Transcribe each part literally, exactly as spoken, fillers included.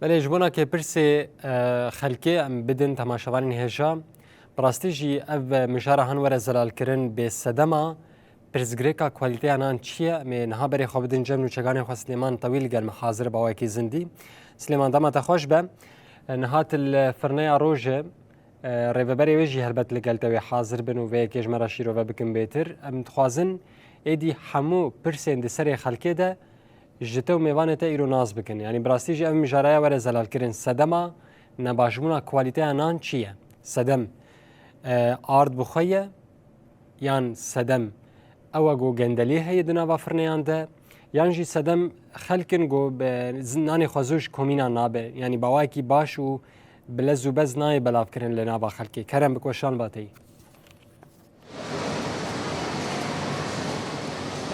Belê, ji bona kê pirsê, e, xelkê em bidin temaşevanên hêja. Bi rastî jî ev mijara han were zelalkirin bê sedema pirsgirêka kwalîteya nan çi ye? Em ê niha berê xwe bidin cem nûçeganê xwe Silêman Tewî li gel me hazir be awayekî zindî. Silêman, dema te xweş be. E, niha tu li firneya rojê, e, rêveberê wê jî helbet li gel te wê hazir bin û vê yekê ji me re şîrove bikin bêtir. Em dixwazin êdî hemû pirsên di serê xelkê de ji te û mêvanê te îro nas bikin. Yanî bi rastî jî ev mijaraya were zelalkirin. Sedema nebaşbûna kwalîteya nan çi ye? Sedem, e, ard bi xwe ye, yan sedem ew e ku gendelî heye di nava firneyan de, yan jî sedem xelk in ku bi, z-, nanê xwe zû ji komînan nabe, yanî bi awayekî baş û bi lez û bez nayê belavkirin li nava xelkê. Kerem bik weşan ba teyî.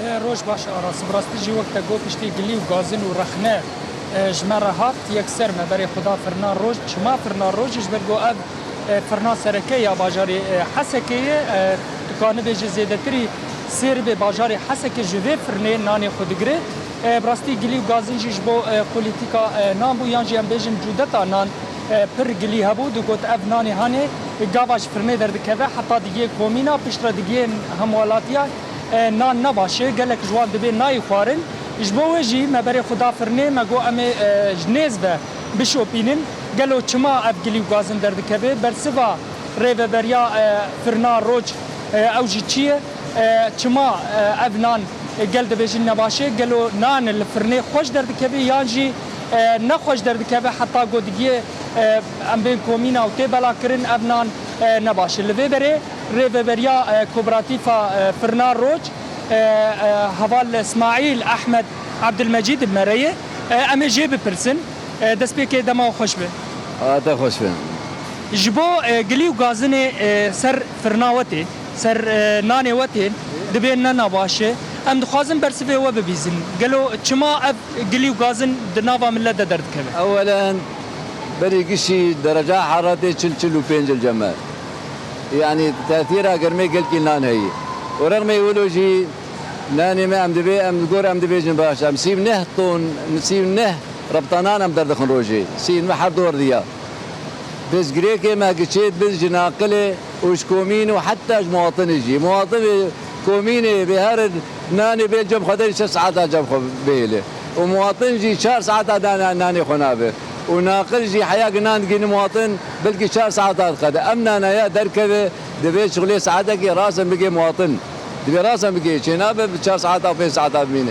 E, roj baş Aras. Bi rastî jî wek te got, piştî gilî û gazin û rexne, e, ji me re hat, yekser me berê xwe da firna roj, çima firna roj, ji ber ku ev, e, firna sereke ya bajarê, e, Hesekê ye. E, tu kanibê ji zêdetirî sêr bê bajarê Hesekê ji vê firnê nanê xwe digire. E, bi rastî gilî û gazin jî ji bo, e, polîtîka, e, nan bû, yan jî em bêjin cûdeta nan, e, pir gilî hebû. Digot ev nanê hanê gava ji firnê derdikeve heta digihê komîna, piştre digihê hemwelatiya, e, nan ne baş e. Gelek ji wan dibê nayê xwarin. Ji bo wê jî me berê xwe da firnê, me got em ê, e, ji nêz ve bişopînin. Gelo çima ev gilî û gazin derdikeve? Bersiva rêveberiya, e, firna roc, e, ew jî çi ye? E, çima, e, ev nan gel dibêjin nebaş e? Gelo nan li firnê xweş derdikeve yan jî, e, nexweş derdikeve heta ku digihê, e, em bên komîna û tê belakirin, ev nan, e, nebaş e? Li vê berê rêveberiya, e, Kooperatîfa, e, Firna Roc, e, e, heval Smaîl Ehmed Abdulmecîd bi me re ye. E, em ê jê bipirsin. E, destpêkê dema xweş be. A te xweş be. Ji bo, e, gilî û gazinê, e, ser firna we tê, ser, e, nanê we tên, dibên ne nabaş e. Em dixwazin bersivê we bibîzin. Gelo çima ev gilî û gazin di nava millet de derdikeve? Ewelen, berî gişî dereca heratê çil, çil û pênc il cem e. Yanî tesîra germê gelkî nan heyî. Û rexmê wilo jî nanê me em dibê, em gor em dibêjin baş. Em sî û neh ton, sî û neh rebta nan em derdixin rojê. Sî û neh her dor diya. Pirsgirêkê me giçêt bin ji naqilê û ji komîn û heta ji muwatinê jî. Muwatinê komînê bê herin nanê bê cem xwe derî şeş saeta cem xwe bihêle. Û muwatin jî çar saeta da nan-, nanê xwe nabe. Û naqil jî heya ki nan digihîne muwatin belkî çar saeta diqede. Em nana ya derkeve, divê şixulê saetekê rasen bigê muwatin. Divê rasen bigê, çênabe bi çar saeta û pênc saeta bimîne.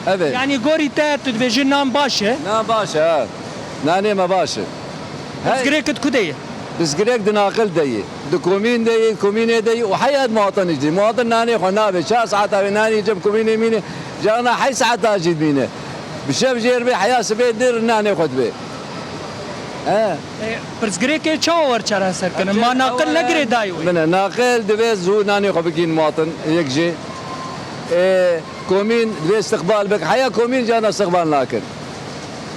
Evet. Yanî gorî te tu dibêjî nan baş e? Nan baş e, ha. Nanê me baş e. He. Pirsgirêkit ku de ye? Pirsgirêk di naqil de ye. Di komîn de ye, komînê de ye û heya di muwatinê de ye. Muwatin nanê xwe nabe. Çar saeta wê nanî cem komînê mîne. Carna heşt saeta jî dimîne. Bi şev jêr bê, heya sibê dir nanê xwe dibe. He. E, pirsgirêkê çawa wer çareser kirin? Ma naqil ne girêdayî wê? Bine, naqil divê zû nanê xwe bikîn muwatin, yek jê. E, Komîn divê istiqbal bik. Heya komîn carna istiqbal nakin.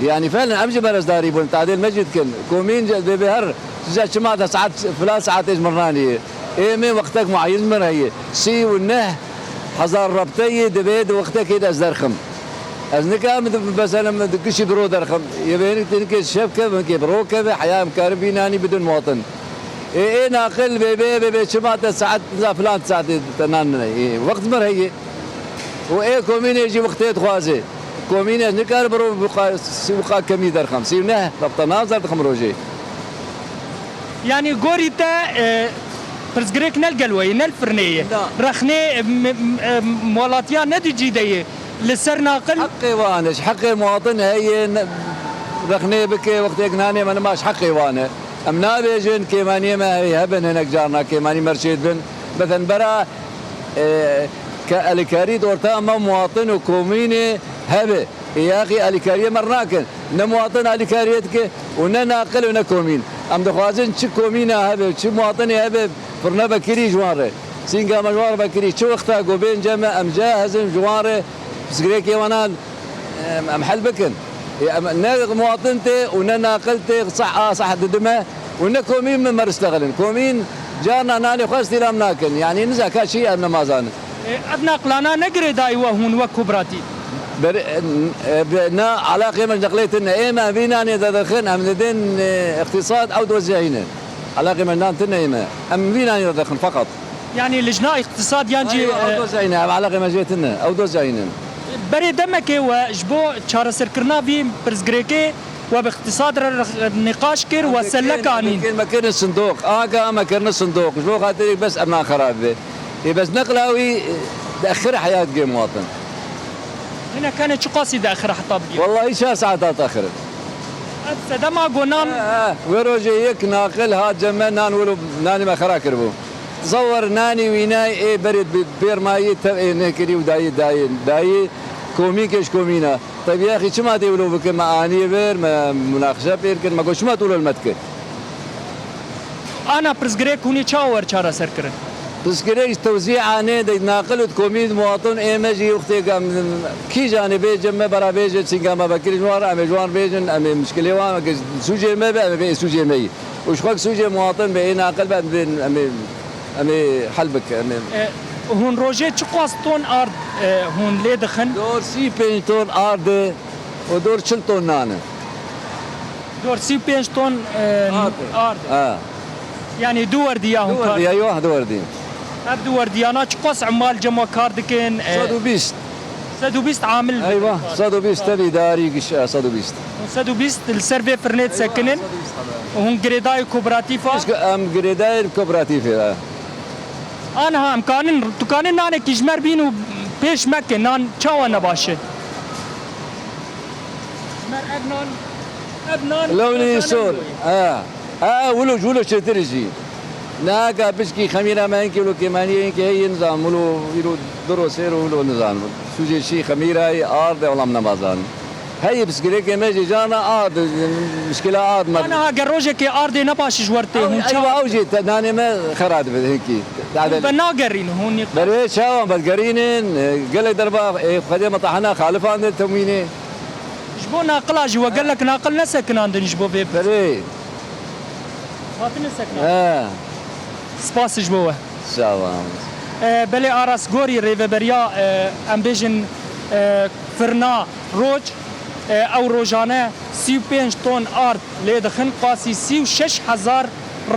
Yanî felen em jî berezdarî bûn, tadêl me jî dikin. Komîn ce-, divê her size çima te saet, filan saetê ji min ranî. Ê min wextek muayyin ji min heye. Sî û neh hezar rebte yê divê di wextekê de ez derxim. Ez nikarim di, mesela min di gişî bi ro derxim. Yê vê hinek, hinek şev keve, hinek bi ro keve, heya em karin vî nanî bidin muwatin. Ê, ê naqil bê, bê, bê, bê, çima te saet, za filan saetê te nan nine. Ê, wext mir heye. Û ê komînê jî wextê dixwaze. Komînê nikare bi ro wîqa, wîqa kemî derxim. Sî û neh rebta nan zer dixim rojê. Yanî gorî te, e, pirsgirêk ne li gel we ye, ne li firnê ye. Na. Rexnê, e, m-, m-, e, welatiya ne di cî de ye. Li ser naqil. Heqê wan e, ji heqê muwatin heye, ne, rexnê bike, wextêk nanê me nima ji heqê wan e. Em nabêjin kêmaniyê me heye, hebin hinek carna kêmanî me re çêdibin. Mesen bera, e, ke alîkarî di orta me muwatin û komînê hebe. Ê yaxî alîkariyê me re nakin. Ne muwatin alîkariyê dike û ne naqil û ne komîn. Em dixwazin çi komîna hebe, çi muwatinê hebe, firne vekirî ji wan re. Sînga me ji wan re vekirî. Çi wexta ku bên cem me, em cihezin ji wan re pirsgirêkê wan an, em, em hel bikin. Ê, em ne muwatin tê û ne naqil tê, sah a sah didime û ne komîn min me ristexilin. Komîn carna nanê xwe îstîlam nakin. Yanî niza ka çi em nemazanin. E, ev naqilana ne girêdayî we hûn wek kooperatîf? Ber-, e, be-, na, eleqê me ji neqlê tune. Ê me vî nanê de dixin, em didin, e, îqtîsad, ew doz jehîne. Eleqê me nan tune ê me. Em vî nanê de dixin feqet. Yanî lijna îqtîsad yan jî, Ay, ew e, doz jehîne, ev eleqê me jê tune. Ew doz jehîne. Berê demekê we ji bo çareserkirina vî pirsgirêkê we bi îqtîsad re re-, nîqaş kir, we sellek anîn. Em me kirin sindoq. Aga me kirine sindoq. Ji bo xatirê bes em nan xerab be. Ê bes neqla wî, e, diexir heyat gê muwatin. Hinek hene çiqasî diexire heta bigihî? Wellahî çar saet hat axir. Ev sedema ku nan He, he. Wê rojê yek naqil hat cem me, nan wilo nanê me xera kiribû. Tesewwer nanî wînay ê berê bi-, bêrmayî tev ê nekirî û dayî, dayî, dayî komînkê ji komîna. Tebî yaxî çima tê wilo bikin, me anî vir, me munaqişe pêr kir, me got çima tu wilo li me dikir? Ana pirsgirêk hûn ê çawa wer çareser kirin? Pirsgirêk ji tewzî anê de naqil û komîn muwatin ê me jî wextê em kîjanê bêje me bera bêje çinga me vekirî ji wan re em ê ji wan bêjin, em ê mişkilê wan, sûcê me be, em ê bê sûcê me yî. Û ji xwe sûcê muwatin be, ê naqil be, em ê, em ê, em ê hel bike, em ê. E, hûn rojê çiqas ton ard, e, hûn lê dixin? Dor sî pênc ton ard e û dor çil ton nan e. Dor sî û pênc ton, e, Ard e. Ard e. Ha. Yanî du werdiya hûn Du kar werdiya, yo, du werdiya. Ev du werdiyana çiqas emal cem we kar dikin? E, Sed û bîst. Sed û bîst amil Eywa, dikin kar. Sed û bîst tevî darî giş, e, sed û bîst. Sed û bîst li ser vê firnê disekinin. Eywa, sed û bîst hebe. Hûn girêdayê kooperatîfa? Pişk em girêdayê kooperatîfê, e. Aniha em kanin, tu kanin nanekî ji me re bîn û pêş me ke, nan çawa ne baş e? Ji me re ev nan, ev nan Lewnî sor. He. He, wilo, wilo çêtir jî. Naka pişkî xemîra me hinkî wilo kêmaniyê hinkî heye nizanim. Wilo, wilo du ro sê ro wilo nizanim. Sûcê şî xemîrayê ard e, wela em nemazanin. Heyî pirsgirêkê me jî cana ard, mişkila ard me. Aniha ger rojekê ardê ne baş ji wer tê, hûn çawa? Ew jî te nanê me xera dibe hinkî. Hûn venagerîn, hûn nî- Berê çawan vegerînin, e, gelek derba, e, xwedê me tahina xalifan de temwînê. Ji bo naqila jî we gelek naqil nesekinandin ji bo vê. Berê. Hatine sekinandin. He. Spas ji bo we. Sağ ol. E, belê Aras gorî rêveberiya, e, em bêjin, e, firna Roc, e, ew rojane sî û pênc ton ard lê dixin, qasî sî û şeş hezar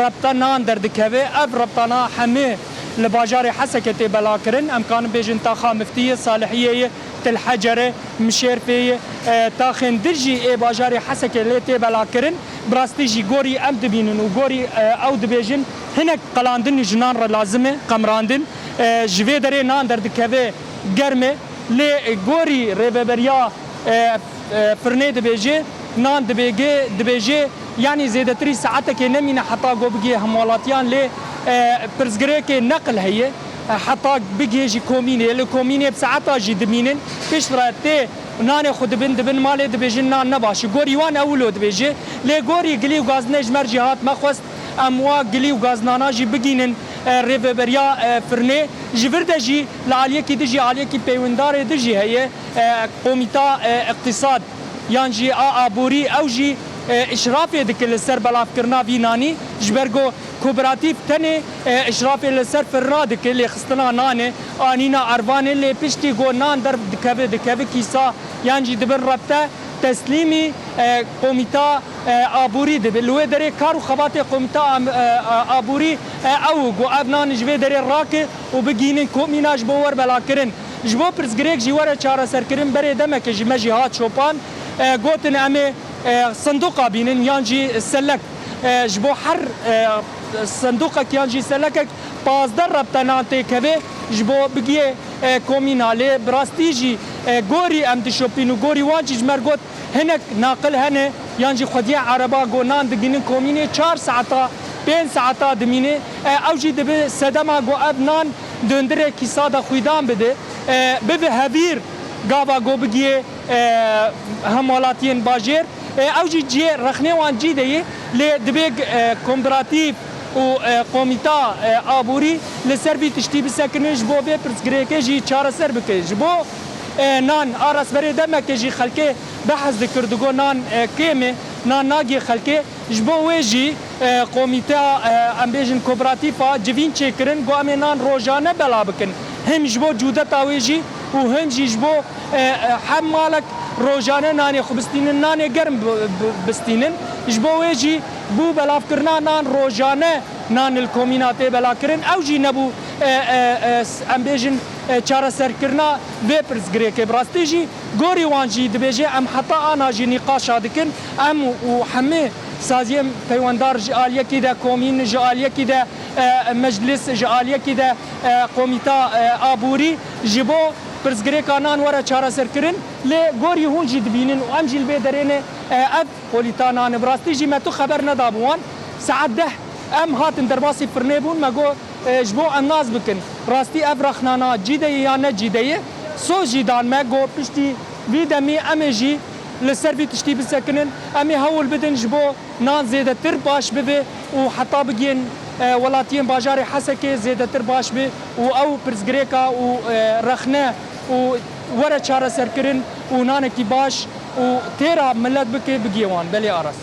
rebte nan derdikeve. Ev rebtana hemî li bajarê Hesekê tê belakirin. Em kanin bêjin taxa Miftiyê, Salihiyê ye, Til Hecerê, Mişêrfê ye, e, taxên dir jî ê bajarê Hesekê lê tê belakirin. Bi rastî jî gorî em dibînin û gorî, e, ew dibêjin hinek qelandin ji nan re lazim e, qemirandin. E, ji vê derê nan derdikeve germ e. Lê gorî rêveberiya, e, e, firnê dibêje, nan dibêge, dibêje, yanî zêdetirî saetekê nemîne heta ku bigihê hemwelatiyan, lê, e, pirsgirêkê neqil heye, e, heta bigihê jî komînê, li komînê bi saeta jî dimînin, piştre tê nanê xwe dibin, dibin malê dibêjin nan ne baş e. Gorî wan ew wilo dibêje, lê gorî gilî û gazinê ji me re jî hat me xwest, em wa gilî û gazinana jî bigînin, e, rêveberiya, e, firnê. Ji vir de jî li aliyekî dijî, aliyekî peywindarê dijî heye, e, komîta, e, îqtîsad yan jî a aborî, ew jî, e, îşrafê dike li ser belavkirina vî nanî, ji ber ku kooperatîf tenê, e, îşrafê li ser firna dike, lêxistina nanê, anîna ervanê, lê piştî ku nan derdikeve, dikeve kîsa yan jî dibin rebte, teslîmî, e, komîta, e, aborî dibe. Li wê derê kar û xebatê komîta am-, e, e, aborî, e, ew ku ev nan ji vê derê rake û bigihînin komîna ji bo werbelakirin. Ji bo pirsgirêk jî were çareserkirin, berê demeke ji me jî hat şopan, e, gotin em ê, e, sindoqa bînin yan jî selek. E, ji bo her, e, sindoqek yan jî selekek pazdeh rebte nan têkeve ji bo bigihê, e, komîna. Lê bi rastî jî, e, gorî em dişopîn û gorî wan jî ji me re got, hinek naqil hene yan jî xwediyê ereba ku nan digihînin komînê çar saeta, pênc saeta dimîne. E, ew jî dibe sedema ku ev nan dundirê kîsa de xwîdan bide, e, bibe hevîr gava ku bigihê, e, hemwelatiyên bajêr. E, ew jî cihê rexnê wan cî de ye, lê dibe, e, kooperatîf û, e, komîta, e, aborî li ser vî tiştî bisekinin, ji bo vê pirsgirêkê jî çareser bike. Ji bo, e, nan, Aras berê demeke jî xelkê behs dikir, digot nan, e, kêm e, nan nagê xelkê. Ji bo wê jî, e, komîteya, e, em bêjin kooperatîfa civîn çêkirin, got em ê nan rojane bela bikin. Him ji bo cûdeta wê jî û hin jî ji bo, e, e, hem malek rojane nanê xwe bistînin, nanê germ bi-, bi-, bistînin. Ji bo wê jî bû belavkirina nan rojane nan li komîna tê belakirin. Ew jî nebû, e, e, e, s-, em bêjin, e, çareserkirina vê pirsgirêkê. Bi rastî jî gorî wan jî dibêje em heta ana jî nîqaşa dikin. Em û hemî saziyên peywendar ji aliyekî de, komîn ji aliyekî de, e, meclis ji aliyekî de, e, komîta, e, aborî ji bo pirsgirêka nan were çareserkirin. Lê gorî hûn jî dibînin û em jî li vê derê ne, e, ev kolîta nan e. Bi rastî jî me tu xeber nedabû wan. Saet deh em hatin derbasî firnê bûn. Me got, e, ji bo em nas bikin, rastî ev rexnana cîde ye ya ne cîde ye. Soz jî dan me, got piştî vî demî em ê jî li ser vî tiştî bisekinin. Em ê hewl bidin ji bo nan zêdetir baş bibe û heta bigihên, e, welatiyên bajarê Hesekê zêdetir baş be û ew pirsgirêka û, e, rexne û were çareserkirin û nanekî baş û têra milet bike, bigihê wan. Belê Aras.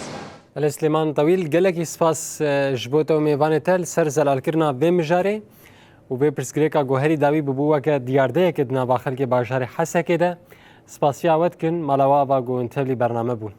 Belê Silêman Tewîl, gelekî spas, e, ji bo te û mêvanê te li ser zelalkirina vê mijarê û vê pirsgirêka ku herî dawî bûbû weke diyardeyeke di nava xelkê bajarê Hesekê de. Spasiya we dikin, mala we ava ku hûn tevlî bername bûn.